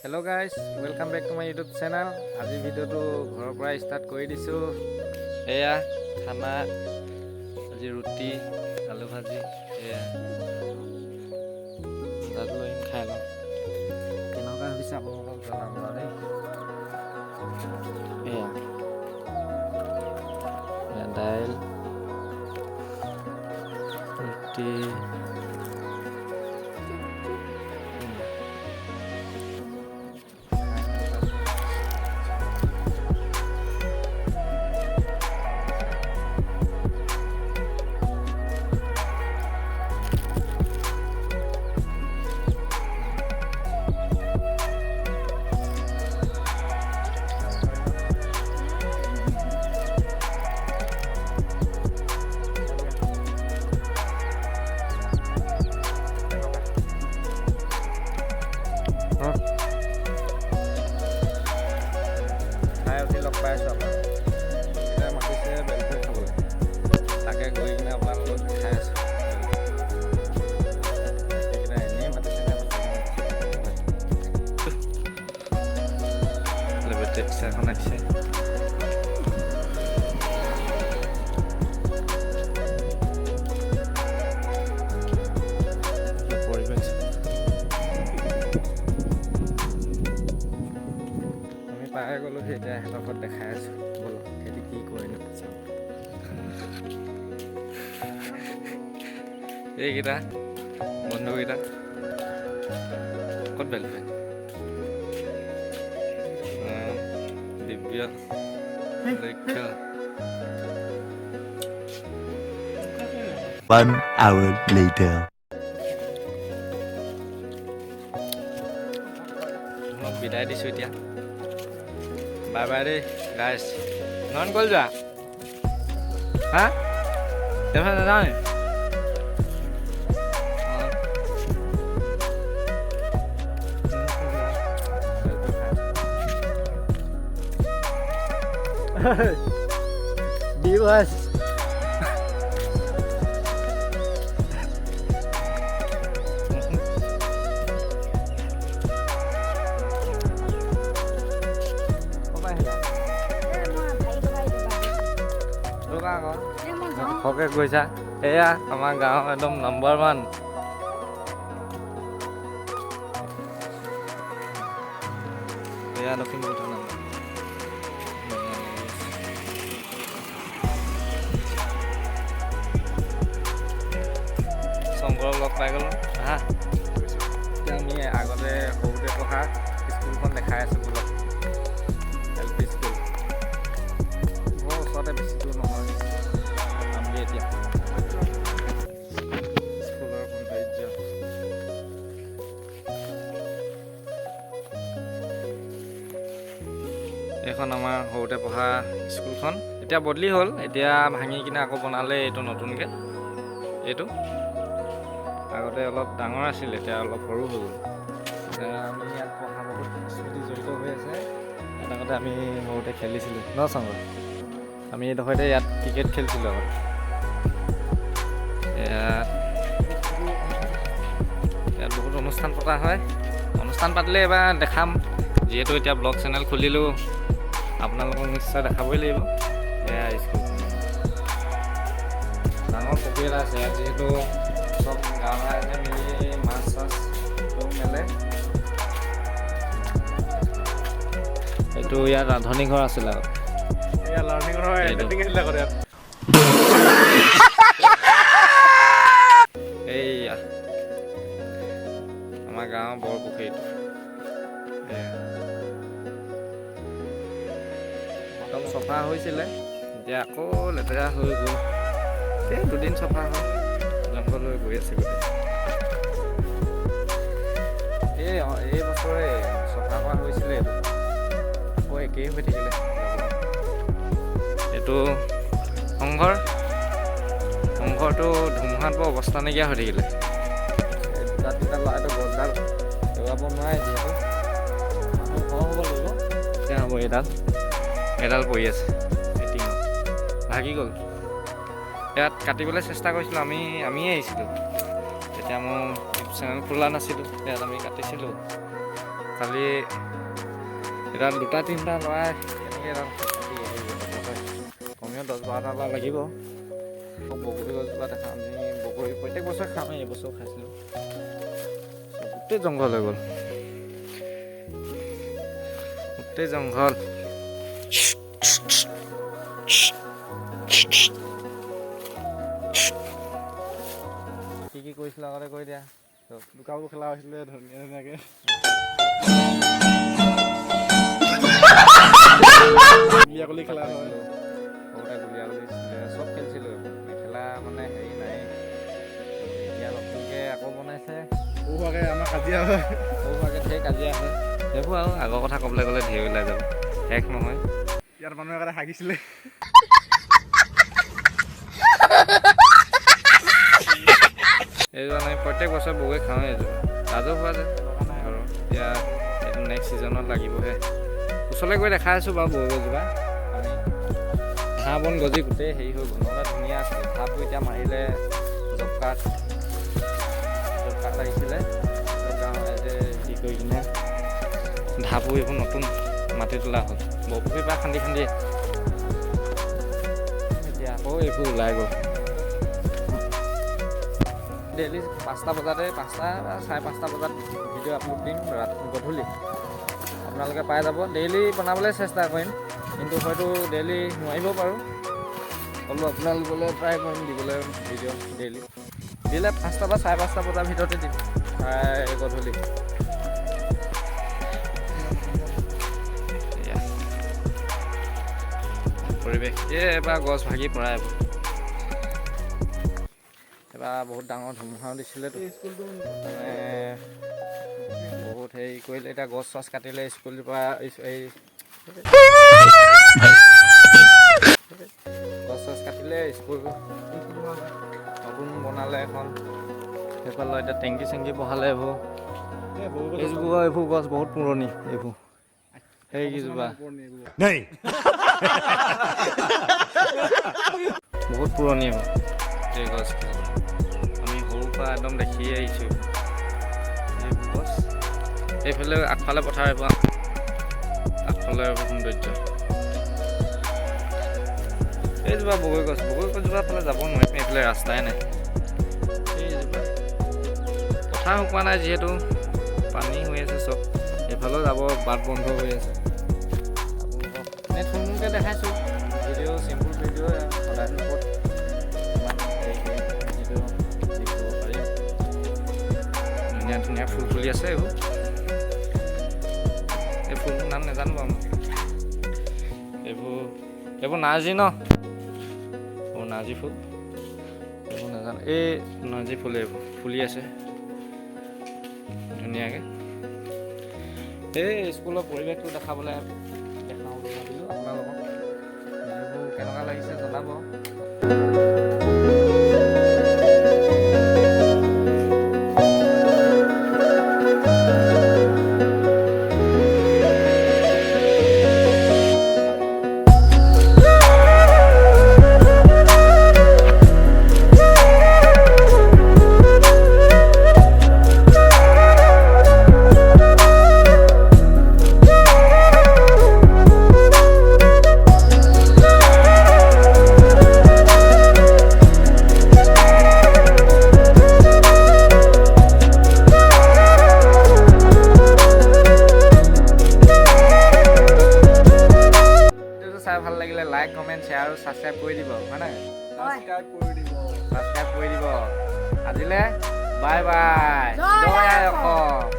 Hello guys, welcome back to my YouTube channel. আজি ভিডিঅ'টো ঘৰৰ পৰাই ষ্টাৰ্ট কৰি দিছোঁ। এয়া খানা, আজি ৰুটি আলু ভাজি। এয়া তাত লৈ আহিম, খাই লওঁ। কেনেকুৱা হৈছে আপোনালোকক জনাম বাৰু দেই। এয়া এয়া দাইল, ৰুটি। অঁ। খাই উঠি লগ পাই আছোঁ আপোনাক। এতিয়া মাতিছে বেলপুৰি খাবলৈ, তাকে গৈ কিনে আপোনালোকক দেখাই আছোঁ। সেইকেইটা এনেই মাতিছে নে সঁচাকৈ মাতিছে? বেটেৰী ৰিক্সা এখন আহিছে। পৰিৱেশ আমি পাই গ'লোঁ। এতিয়া সিহঁতৰ ঘৰত দেখাই আছোঁ। ব'লক, সিহঁতি কি কৰেনো চাওঁ। এইকেইটা বন্ধুকেইটা ক'ত বেলেগ? দিব্য, লক্ষ্য। One hour later. তোমাক বিদায় দিছোঁ এতিয়া। বাই বাই দেই গাইছ। নয়ন, ক'লৈ যোৱা? হা, এইফালে নাযাওঁ নি? অঁ। দিৱস। ক'ৰ আহিলা? ৰ'বা আকৌ, ওখকে গৈছা। এয়া আমাৰ গাঁৱৰ একদম নম্বৰ ওৱান। এয়া লখিমপুৰ থানা। ধুনীয়া লাগি আছে। শংকৰক লগ পাই গ'লোঁ। আহা, এতিয়া আমি আগতে সৰুতে পঢ়া স্কুলখন দেখাই আছোঁ। ব'লক, এল পি স্কুল, ঘৰৰ ওচৰতে, বেছি দূৰ নহয়। পামগৈ এতিয়া। স্কুলৰ সৌন্দৰ্য। এইখন আমাৰ সৰুতে পঢ়া স্কুলখন। এতিয়া বদলি হ'ল, এতিয়া ভাঙি কিনে আকৌ বনালে এইটো নতুনকৈ। এইটো আগতে অলপ ডাঙৰ আছিল, এতিয়া অলপ সৰু হৈ গ'ল। এতিয়া আমি ইয়াত পঢ়া বহুত স্মৃতি জড়িত হৈ আছে ইয়াত। আগতে আমি সৰুতে খেলিছিলোঁ ন শংকৰ? আমি এইডোখৰতে ইয়াত ক্ৰিকেট খেলিছিলোঁ আগতে। ইয়াত বহুত অনুষ্ঠান পতা হয়। অনুষ্ঠান পাতিলে এবাৰ দেখাম। যিহেতু এতিয়া ব্লগ চেনেল খুলিলোঁ, আপোনালোকক নিশ্চয় দেখাবই লাগিব। এয়া স্কুলখন। ডাঙৰ পুখুৰী এটা আছে ইয়াত, যিহেতু চব গাঁৱৰ ৰাইজে মিলি মাছ চাছ চব মেলে। এইটো ইয়াত ৰান্ধনি ঘৰ আছিল আগতে। এয়া লাৰ্ণিং হয়। এইটো। লেট্ৰিন আছিলে আগতে ইয়াত। এইয়া আমাৰ গাঁৱৰ বৰ পুখুৰীটো। এয়া একদম চফা হৈছিলে, এতিয়া আকৌ লেতেৰা হৈ গ'ল। এই দুদিন চফা হ'ল, জংঘল হৈ গৈ আছে গোটেই। এই বছৰে চফা কৰা হৈছিলে এইটো, আকৌ একেই হৈ থাকিলে। এইটো সংঘৰ। সংঘৰটো ধুমুহাত বৰ অৱস্থা নাইকিয়া হৈ থাকিলে। এই দুটা তিনিটা ল'ৰাটো গছডাল লগাব নোৱাৰে, যিহেতু মানুহ সৰহ হ'ব লাগিব তেতিয়া হ'ব। এইডাল এডাল পৰি আছে, এই টিঙত ভাগি গ'ল। ইয়াত কাটিবলৈ চেষ্টা কৰিছিলোঁ আমি। আমিয়ে আহিছিলোঁ তেতিয়া, মই ইউটিউব চেনেল খোলা নাছিলোঁ। ইয়াত আমি কাটিছিলোঁ। খালি এতিয়া দুটা তিনিটা ল'ৰাই কেনেকৈ এডাল কাটি হেৰি কৰিব হয়? কমেও 10-12টা ল'ৰা লাগিব। আকৌ বগৰী গছজোপা দেখা, আমি বগৰী প্ৰত্যেক বছৰে খাওঁৱেই, এইবছৰো খাইছিলোঁ। গোটেই জংঘল হৈ গ'ল, গোটেই জংঘল। কি কি কৰিছিলো আগতে কৈ দিয়া চব। লুকাবোৰ খেলা হৈছিলে ধুনীয়া ধুনীয়াকে। গুলিয়াগুলি খেলা হয়। সৰুতে গুলীয়াগুলি চব খেলিছিলোঁ, এইবোৰ নেখেলা মানে হেৰি নাই। এতিয়া নতুনকৈ আকৌ বনাইছে। সৰু হোৱাকে আমাৰ কাজিয়া হয়। সৰু হোৱাকৈ ঢেৰ কাজিয়া হয় সেইবোৰ। আৰু আগৰ কথা ক'বলৈ গ'লে ঢেৰ ওলাই যাব, শেষ নহয়। ইয়াত মানুহে আগতে হাগিছিলে। এইযোৰ আমি প্ৰত্যেক বছৰে বগৰী খাওঁৱেই। এইযোৰ ৰাজহুৱা যে ঘৰৰ, এতিয়া এইটো নেক্সট ছিজনত লাগিবহে। ওচৰলৈ গৈ দেখাই আছোঁ বাৰু বগৰী গছজোপা। আমি ঘাঁহ বন গজি গোটেই হেৰি হৈ গ'ল, নহ'লে ধুনীয়া আছিলে। ঘাঁহটো এতিয়া মাৰিলে, জব কাৰ্ড লাগিছিলে, গাঁৱৰ ৰাইজে হেৰি কৰি কিনে ঢাপো এইবোৰ নতুন মাটি তোলা হ'ল বৰপুখুৰীৰ পৰা খান্দি খান্দি। এতিয়া আকৌ এইবোৰ ওলাই গ'ল। ডেইলি 5টা বজাতে, 5টা বা 5:30 বজাত ভিডিঅ' আপলোড দিম। ৰাতি গধূলি আপোনালোকে পাই যাব। ডেইলি বনাবলৈ চেষ্টা কৰিম, কিন্তু হয়তো ডেইলি নোৱাৰিব পাৰোঁ। হ'লেও আপোনালোকলৈ ট্ৰাই কৰিম দিবলৈ ভিডিঅ'। ডেইলি দিলে 5টা বা 5:30 বজাৰ ভিতৰতে দিম প্ৰায় গধূলি। এয়া পৰিৱেশ। এই এবাৰ গছ ভাগি পৰা এইবোৰ। এবাৰ বহুত ডাঙৰ ধুমুহাও দিছিলেতো, মানে বহুত হেৰি কৰিলে। এতিয়া গছ চছ কাটিলে স্কুলৰ পৰা, এই গছ চছ কাটিলে, স্কুল নতুন বনালে এখন সেইফালে। এতিয়া টেংকি চেংকি বহালে। এইবোৰ এইবোৰ গছ বহুত পুৰণি এইবোৰ, সেইকেইজোপা। नहीं। বহুত পুৰণি এইবোৰ। এই গছ আমি সৰুৰ পৰা একদম দেখিয়ে আহিছোঁ এইবোৰ গছ। এইফালে আগফালে পথাৰ, এইবোৰ আগফালে এইবোৰ সৌন্দৰ্য। এইজোপা বগৰী গছ। বগৰী গছজোপা ফালে যাব নোৱাৰিম, এইফালে ৰাস্তাই নাই। এইজোপা পথাৰ শুকোৱা নাই, যিহেতু পানী হৈ আছে চব। এইফালেও যাব বাট বন্ধ হৈ আছে। আপোনালোকক এনেই থুলমূলকৈ দেখাইছোঁ ভিডিঅ', চিম্পুল ভিডিঅ'। সদায় ক'ত ইমান হেৰি কৰি ভিডিঅ' হেৰি কৰিব পাৰিম? ধুনীয়া ধুনীয়া ফুল ফুলি আছে এইবোৰ। এই ফুলটোৰ নাম নাজানো বাৰু মই। এইবোৰ নাৰ্জী ন? এইবোৰ নাৰ্জী ফুল, এইবোৰ নাজানো। এই নাৰ্জী ফুল এইবোৰ ফুলি আছে ধুনীয়াকৈ। এই স্কুলৰ পৰিৱেশটো দেখাবলৈ দেখাওঁ বুলি ভাবিলোঁ আপোনালোকক। ভিডিঅ'বোৰ কেনেকুৱা লাগিছে জনাব। ভিডিঅ'টো চাই ভাল লাগিলে লাইক, কমেণ্ট, শ্বেয়াৰ আৰু ছাবস্ক্ৰাইব কৰি দিব, হয় নাই? ছাবস্ক্ৰাইব কৰি দিব। ছাবস্ক্ৰাইব কৰি দিব। আজিলে বাই বাই। জয় জয় আই আই অসম।